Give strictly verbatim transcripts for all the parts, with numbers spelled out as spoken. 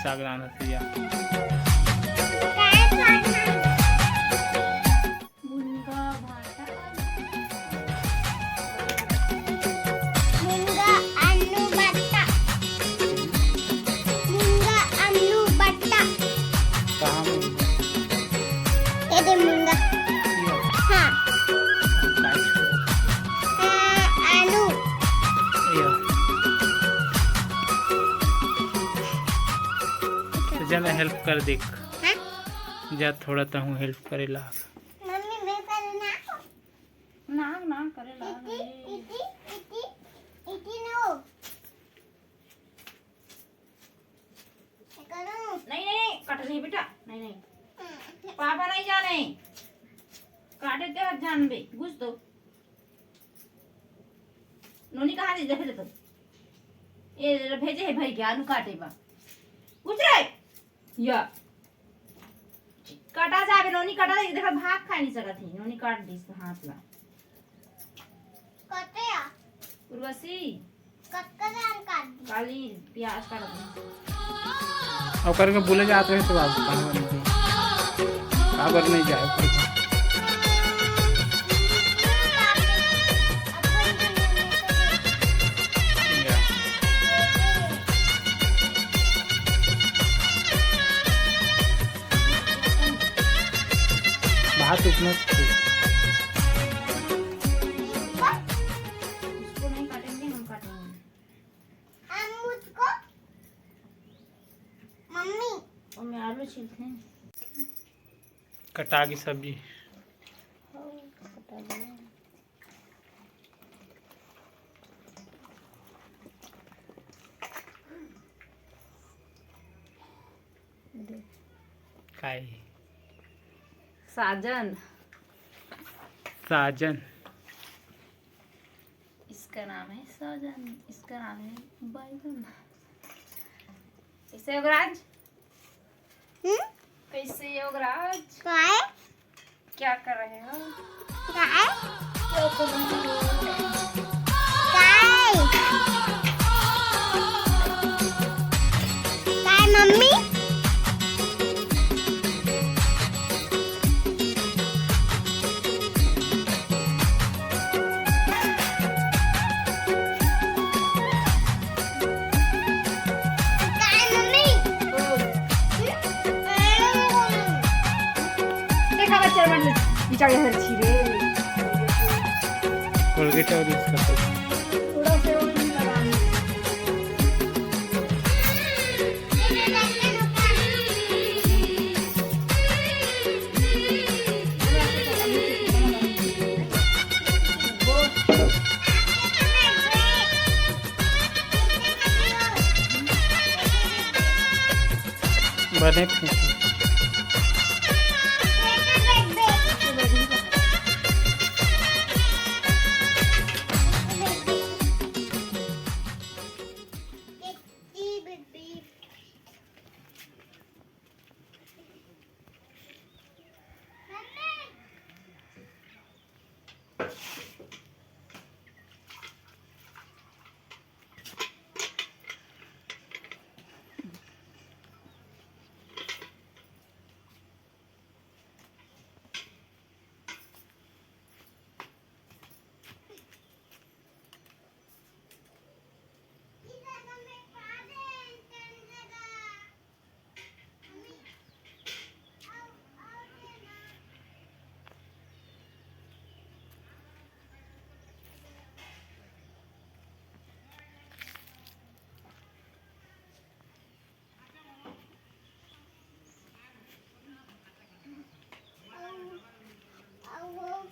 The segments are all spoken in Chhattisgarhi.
जागरण रसिया। मुनगा भाटा। मुनगा आलू बट्टा। मुनगा आलू बट्टा। कहाँ मुनगा? ये दे मुनगा। ये। हाँ। काहे? हाँ, आलू। ये। तो जा ना help कर देख। हाँ? जा थोड़ा तहूँ help करे ला। मम्मी, मैं करे ना। ना, ना, करे ला इति, रे। इति, इति, इति नो। ये करो। नहीं, नहीं, नहीं, कट रही बेटा। नहीं, नहीं। हम्म। पापा नहीं जाने। काटे ते हाथ जान बे, घुस दो। नोनी कहाँ दे, देखे तो। ये भेजे है भाई के आलू काटे बा। घुस रे। या। कटा जाबे, नोनी कटा जाबे, देखो भात खा नहीं सकत ही, नोनी काट दिस हाथ ला। कटे आ? उर्वशी। कटका जान काट दी। काली प्याज काट दी। अब करके बोले जात रहे तो आप कहाँ नहीं थे? काबर नहीं जाए करके? भात उतना उसको नहीं काटेंगे, हम काटेंगे। हम मुझको मम्मी। और मैं आलू छीलते हैं। कटा गई सब्जी। हाँ, कटा गया। काय? साजन। साजन। इसका नाम है साजन, इसका नाम है बैगन। कैसे योगराज? हम्म? कैसे योगराज? काय? क्या कर रहे हो? काय? काय? काय मम्मी? काय मम्मी? देखा बच्चा मन बेचारे हर छी रे। कोलगेट और यूज़ करते हैं। थोड़ा सा और भी लगाना। बने फेंकी।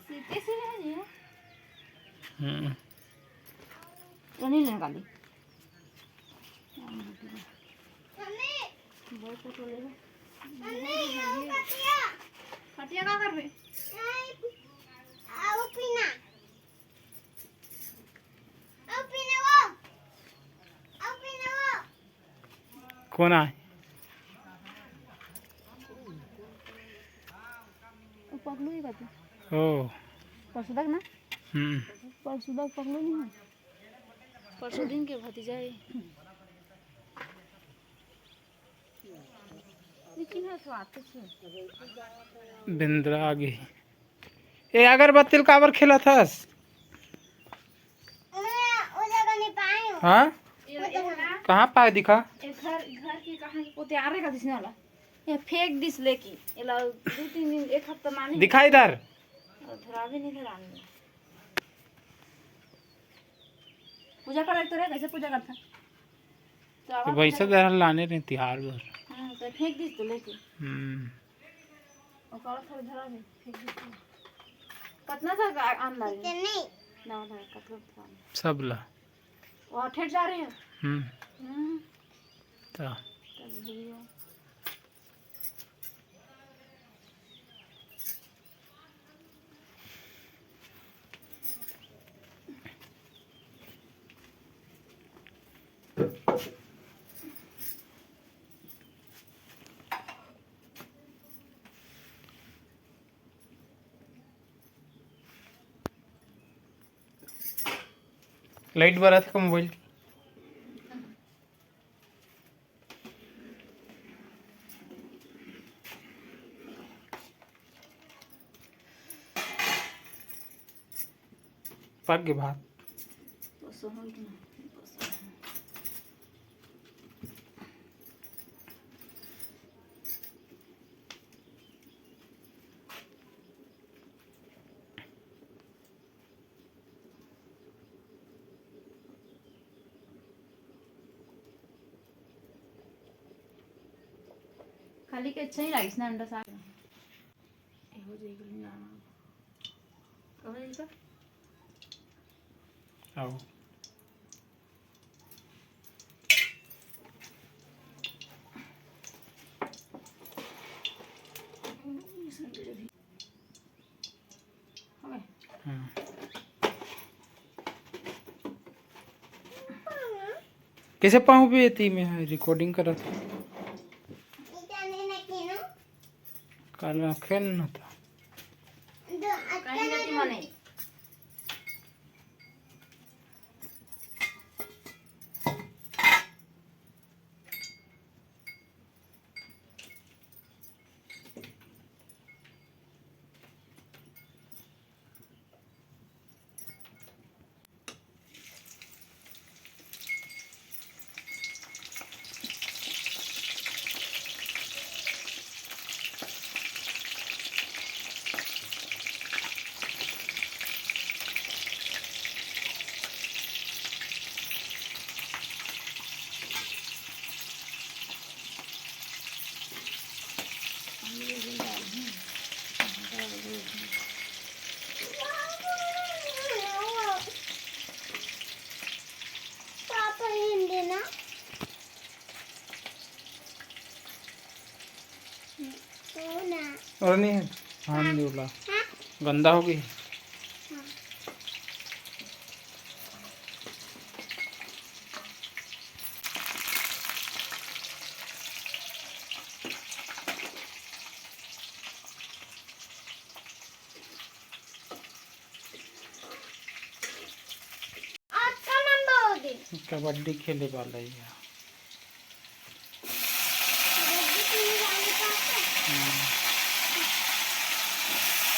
सीधे से है ये। हम्म। तो नहीं निकाली। बहुत फोटो ले लो। फटिया का करबे? आओ पीना। आओ पीना वो। आओ पीना वो। कोन आय? वो पगलू ही बात है। ओ। परसों तक ना? हम्म। परसों तक पगलू नहीं है। परसों दिन के भतीजा है। लेकिन है तो आते थे। बेंदरा आ गई। ए, अगरबत्ती ल काबर खेलत हस? मैं वो जगह नहीं पाए हूँ। हाँ? ये, ये है ना? कहाँ पाए दिखा? ये घर, घर की कहाँ की पोते आ रहेगा दिसने वाला। ये फेंक दिस लेके। ये ला दो तीन दिन, एक हफ्ता माने। दिखा इधर। और धरावे नहीं धरावे। पूजा कर तो रे, कैसे पूजा करता? तो तो आवाज भैंसा उठाई। दर लाने रहे तिहार बर। हाँ, तो फेंक दिस तो लेके। हम्म। ओकर थोड़ा धरा भी, फेंक दिस तो। कितना सा आ-, आन लागे? कितने? ना, ना, कतलो धरा। सब ला। वो ठेठ जा रहे हैं। हम्म। हम्म। तो। तब भैया। लाइट बरत हे का मोबाइल के? पक गे भात। खाली के अच्छा ही लागिस ना अंडा साग। एहो जे गुल नाना। कहो इनका? आओ। हम्म। कैसे पाँव पे थी मैं रिकॉर्डिंग कर रहा था। काल रखे न था। कहीं गति माने। पापा हिंदी ना। तो ना। और नहीं है? हाँ, हाँ। नहीं बोला। हाँ। गंदा हो गई। हाँ। अच्छा नंबर हो गई। कबड्डी खेले वाला ही है। कबड्डी खेले वाले का है? हम्म।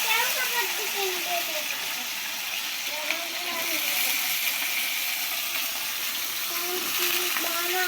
क्या कबड्डी खेलते थे? कौन सी गाना?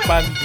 बंद।